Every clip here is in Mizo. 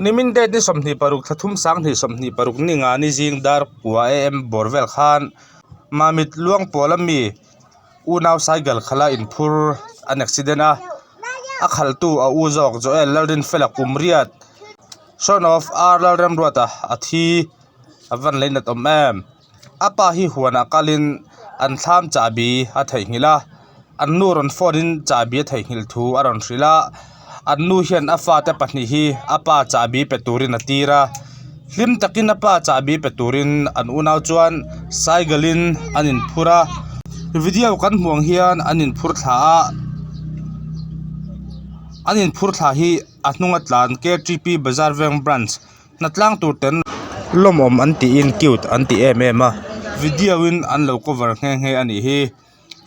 Nimin date ni 26 thla thum 20 26 ni nga ni zing dar kua am bawr vel khan Mamit luang pawl ami unau cycle khala inphur an accident a a khaltu a u zawk Joel Lalrinfela kum riat son of R Lalremruata a thi a van lei nat awm em a pa hi huanah kalin an thlam chahbi a theihnghilh a an nu rawn phone in chahbi a theihnghilh thu a rawn hrilh a an nu hian a fate pahnih hi a pa chahbi pe turin a tir a hlim takin a pa chahbi pe turin an unau chuan cycle in an inphur a video kan hmuh ang hian an inphur thla a an inphur thla hi a hnung a tlan K T P bazar veng branch hnatlang tur ten lawmawm an tiin cute an ti em em a video in an lo cover nghe nghe a nih hi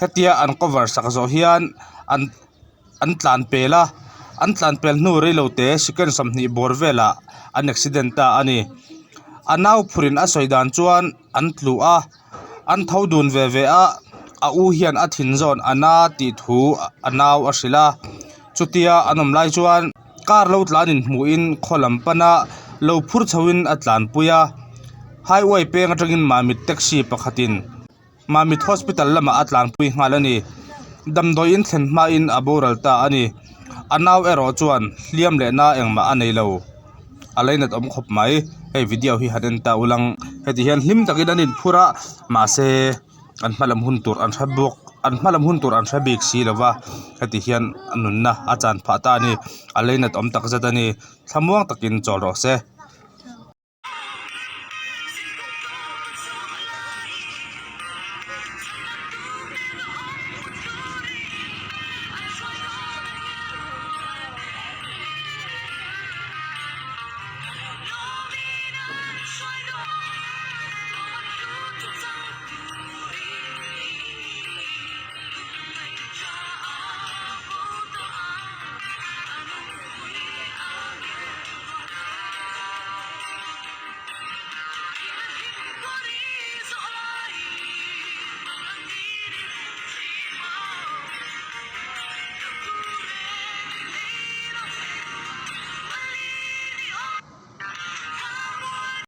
hetia an cover sak zawh hian an an tlan pel a an tlan pel hnu reilo te second 20 bawr velah an accident ta a ni a nau phur in a sawi dan chuan an tlu a an tho dun ve ve a a u hian a thin zawn a na tih thu a nau a hrilh a chutia an awm lai chuan car lo tlan in hmuh in khaw lam pan a lo phur chho in a tlanpui a highway peng atangin mamit taxi pakhat in. Mamit Hospital lamah a tlanpui nghal a ni. Damdawi in thlen hmain a boral ta a ni. A nau erawh chuan hliam leh na engmah a nei lo. A lainat awm khawp mai. Hei video hi han en ta ulang. Heti hian hlim takin an inphur a, mahse an hma lam hun tur an hre bawk an hma lam hun tur an hre bik si lo va, heti hian a nunna a chan phah ta a ni. A lainat awm takzet a ni. Thlamuang takin chawl rawh se.